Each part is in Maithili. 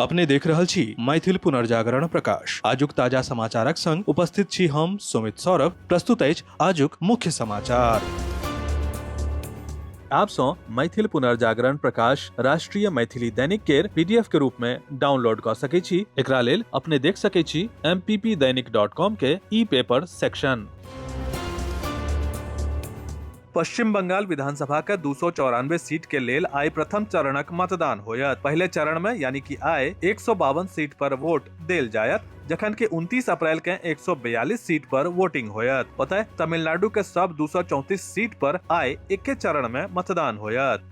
अपने देख रहल छी मैथिल पुनर्जागरण प्रकाश। आजुक ताजा समाचारक संग उपस्थित छी हम सुमित सौरभ। प्रस्तुत अछि आजुक मुख्य समाचार। आप सँ मैथिल पुनर्जागरण प्रकाश राष्ट्रीय मैथिली दैनिक केर पीडीएफ के रूप में डाउनलोड कऽ सकै छी। एकरा लेल अपने देख सकै छी mppdainik.com के ई पेपर सेक्शन। पश्चिम बंगाल विधानसभा के 294 सीट के लेल आइ प्रथम चरणक मतदान होयत। पहिले चरण में यानी कि आइ 152 सीट पर वोट देल जायत, जखन कि 29 अप्रैल के 142 सीट पर वोटिंग होयत। ओतय तमिलनाडु के सब 234 सीट पर आइ एके चरण में मतदान होयत।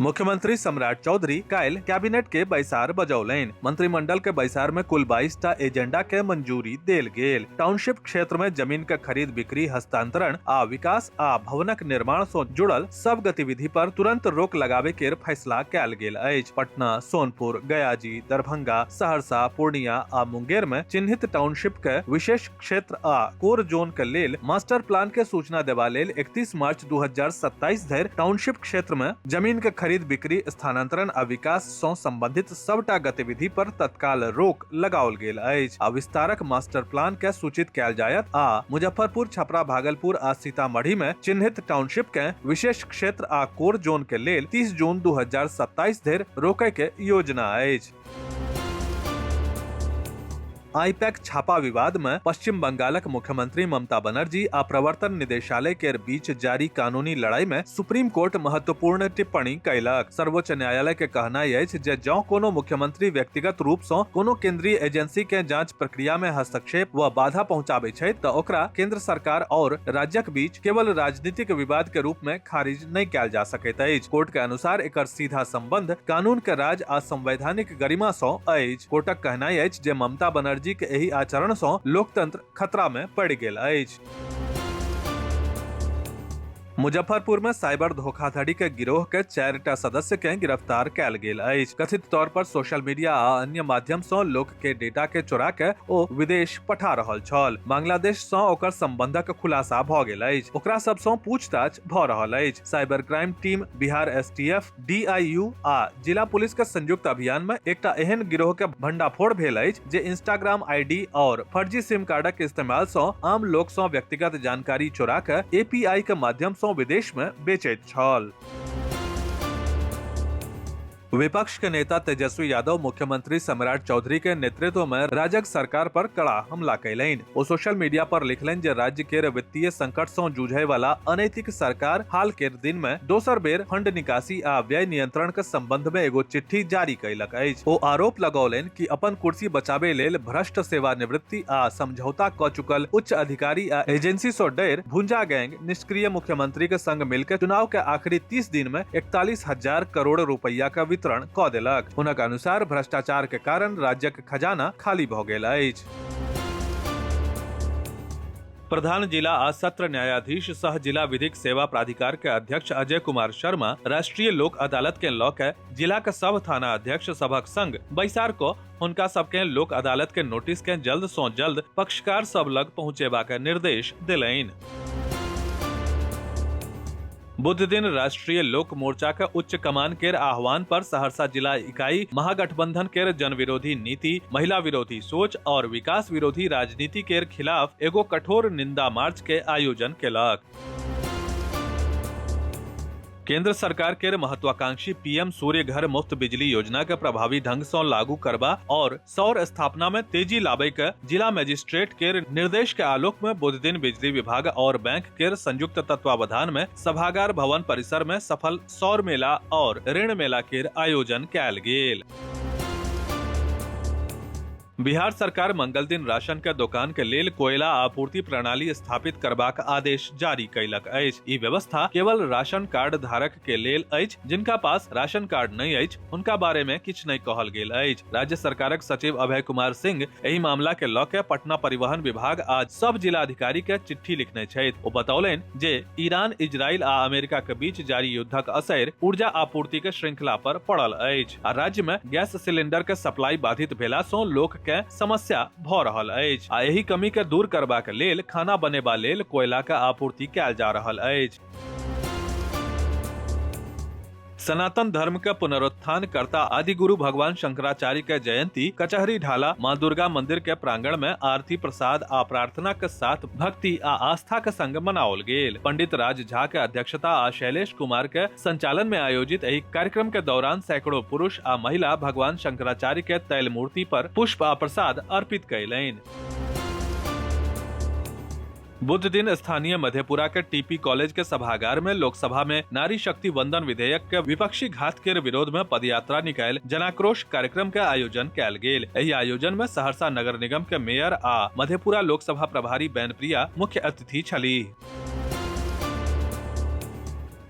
मुख्यमंत्री सम्राट चौधरी काल्हि कैबिनेट के बैसार बजौलनि। मंत्रिमंडल के बैसार में कुल 22 टा एजेंडा के मंजूरी देल गेल। टाउनशिप क्षेत्र में जमीन के खरीद बिक्री, हस्तांतरण आ विकास आ भवनक निर्माण सं जुड़ल सब गतिविधि पर तुरंत रोक लगावे के फैसला कयल गेल अछि। पटना, सोनपुर, गयाजी, दरभंगा, सहरसा, पूर्णिया आ मुंगेर में चिन्हित टाउनशिप के विशेष क्षेत्र आ कोर जोन के लेल मास्टर प्लान के सूचना देबा लेल 31 मार्च 2027 धरि टाउनशिप क्षेत्र में जमीन के खरीद बिक्री, स्थानांतरण आ विकास सं संबंधित सबटा गतिविधि पर तत्काल रोक लगाओल गेल अछि आ विस्तारक मास्टर प्लान के सूचित कयल जायत आ मुजफ्फरपुर, छपरा, भागलपुर आ सीतामढ़ी में चिन्हित टाउनशिप के विशेष क्षेत्र आ कोर जोन के लेल 30 जून 2027 धरि रोकय के योजना अछि। आईपैक छापा विवाद में पश्चिम बंगालक मुख्यमंत्री ममता बनर्जी आ प्रवर्तन निदेशालय के बीच जारी कानूनी लड़ाई में सुप्रीम कोर्ट महत्वपूर्ण टिप्पणी कयलक। सर्वोच्च न्यायालय के कहनाइ अछि जे जँ कोनो मुख्यमंत्री व्यक्तिगत रूप सँ कोनो केंद्रीय एजेंसी के जांच प्रक्रिया में हस्तक्षेप व बाधा पहुंचाबै छै तऽ ओकरा केंद्र सरकार और राज्यक बीच केवल राजनीतिक विवाद के रूप में खारिज नहि कयल जा सकैत अछि। कोर्ट के अनुसार एकर सीधा संबंध कानून के राज आ संवैधानिक गरिमा सँ अछि। कोर्टक कहनाइ अछि जे ममता बनर्जी के एहि आचरण सँ लोकतंत्र खतरा में पड़ि गेल अछि। मुजफ्फरपुर में साइबर धोखाधड़ी के गिरोह के 4टा सदस्य के गिरफ्तार कयल गेल अछि। कथित तौर पर सोशल मीडिया आ अन्य माध्यम सँ लोक के डेटा के चोरा के ओ विदेश पठा रहल छल। बांग्लादेश सँ ओकर संबंधक खुलासा भ गेल अछि। ओकरा सब सँ पूछताछ भ रहल अछि। Cyber crime team, Bihar STF, DIU आ जिला पुलिस के संयुक्त अभियान में एकटा एहन गिरोह के भंडाफोड़ भेल अछि जे इंस्टाग्राम आईडी और फर्जी सिम कार्डक इस्तेमाल सँ आम लोक सँ व्यक्तिगत जानकारी चोरा के एपीआई के माध्यम सँ विदेश में बेचैत छल। विपक्ष के नेता तेजस्वी यादव मुख्यमंत्री सम्राट चौधरी के नेतृत्व में राजग सरकार पर कड़ा हमला कयलनि। ओ सोशल मीडिया पर लिखलनि जे राज्य केर वित्तीय संकट सँ जूझय वाला अनैतिक सरकार हाल केर दिन में दोसर बेर फंड निकासी आ व्यय नियंत्रण के संबंध में एगो चिट्ठी जारी कयलक अछि। ओ आरोप लगौलनि कि अपन कुर्सी बचाबे लेल भ्रष्ट सेवानिवृत्ति आ समझौता क चुकल उच्च अधिकारी आ एजेंसी सँ डरि भुंजा गैंग निष्क्रिय मुख्यमंत्री के संग मिलकर चुनाव के आखिरी 30 दिन में 41,000 करोड़ रुपया का वितरण क देलक। हुनक अनुसार भ्रष्टाचार के कारण राज्यक खजाना खाली भ गेल अछि। प्रधान जिला आ सत्र न्यायाधीश सह जिला विधिक सेवा प्राधिकार के अध्यक्ष अजय कुमार शर्मा राष्ट्रीय लोक अदालत के लऽ के जिला के सब थाना अध्यक्ष सभक संग बैसार क हुनका सबके लोक अदालत के नोटिस के जल्द सं जल्द पक्षकार सब लग पहुंचेबाक निर्देश देलनि। बुध दिन राष्ट्रीय लोक मोर्चा के उच्च कमान केर आह्वान पर सहरसा जिला इकाई महागठबंधन केर जन विरोधी नीति, महिला विरोधी सोच और विकास विरोधी राजनीति केर खिलाफ एगो कठोर निंदा मार्च के आयोजन केलक। केंद्र सरकार के महत्वाकांक्षी पीएम सूर्य घर मुफ्त बिजली योजना के प्रभावी ढंग से लागू करबा और सौर स्थापना में तेजी लाबे के जिला मजिस्ट्रेट के निर्देश के आलोक में बुध दिन बिजली विभाग और बैंक के संयुक्त तत्वावधान में सभागार भवन परिसर में सफल सौर मेला और ऋण मेला के आयोजन कयल गेल। बिहार सरकार मंगल दिन राशन के दुकान के लेल कोयला आपूर्ति प्रणाली स्थापित करबाक आदेश जारी कयलक अछि। ई व्यवस्था केवल राशन कार्ड धारक के लेल अछि। जिनका पास राशन कार्ड नहि अछि हुनका बारे में किछु नहि कहल गेल अछि। राज्य सरकारक सचिव अभय कुमार सिंह एहि मामला के लऽ के पटना परिवहन विभाग आ सब जिलाधिकारी के चिट्ठी लिखने छथि। ओ बतौलनि जे ईरान, इजराइल आ अमेरिका के बीच जारी युद्धक असरि ऊर्जा आपूर्ति के श्रृंखला पर पड़ल अछि आ राज्य में गैस सिलेंडर के सप्लाई बाधित भेला सं लोक के समस्या भ रहल अछि आ एहि कमी के दूर करबाक लेल खाना बनेबा लेल कोयला के आपूर्ति कयल जा रहल अछि। सनातन धर्म के पुनरुत्थान करता आदि गुरु भगवान शंकराचार्य के जयंती कचहरी ढाला मां दुर्गा मंदिर के प्रांगण में आरती, प्रसाद आ प्रार्थना के साथ भक्ति आ आस्था के संग मनाओल गेल। पंडित राज झा के अध्यक्षता आ शैलेश कुमार के संचालन में आयोजित एहि कार्यक्रम के दौरान सैकड़ों पुरुष आ महिला भगवान शंकराचार्य के तैल मूर्ति पर पुष्प आ प्रसाद अर्पित कयलनि। बुध दिन स्थानीय मधेपुरा के टीपी कॉलेज के सभागार में लोकसभा में नारी शक्ति वंदन विधेयक के विपक्षी घात के विरोध में पदयात्रा निकाल जनाक्रोश कार्यक्रम के आयोजन कयल गेल। एहि आयोजन में सहरसा नगर निगम के मेयर आ मधेपुरा लोकसभा प्रभारी बैन प्रिया मुख्य अतिथि छलीह।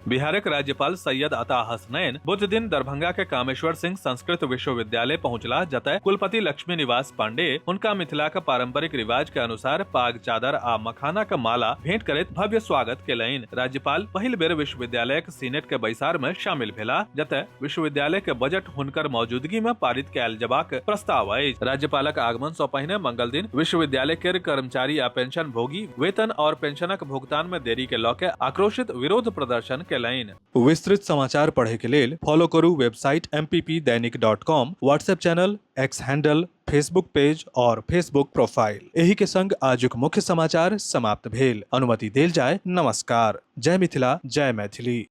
बिहारक राज्यपाल सैयद अता हसनैन बुध दिन दरभंगा के कामेश्वर सिंह संस्कृत विश्वविद्यालय पहुंचला, जतय कुलपति लक्ष्मी निवास पांडे हुनका मिथिला के पारंपरिक रिवाज के अनुसार पाग, चादर आ मखाना के माला भेंट करैत भव्य स्वागत केलनि। राज्यपाल पहिल बेर विश्वविद्यालय के सीनेट के बैसार में शामिल भेला, जतय विश्वविद्यालय के बजट हुनकर मौजूदगी में पारित कयल जबाक प्रस्ताव अछि। राज्यपालक आगमन सँ पहिने मंगल दिन विश्वविद्यालय के कर्मचारी आ पेंशन भोगी वेतन और पेंशनक भुगतान में देरी के लऽ के आक्रोशित विरोध प्रदर्शन केलनि। विस्तृत समाचार पढ़े के लेल फॉलो करू website mppdainik.com, WhatsApp channel, X handle, Facebook page और फेसबुक प्रोफाइल। एही के संग आजुक मुख्य समाचार समाप्त भेल। अनुमति देल जाय। नमस्कार। जय मिथिला, जय मैथिली।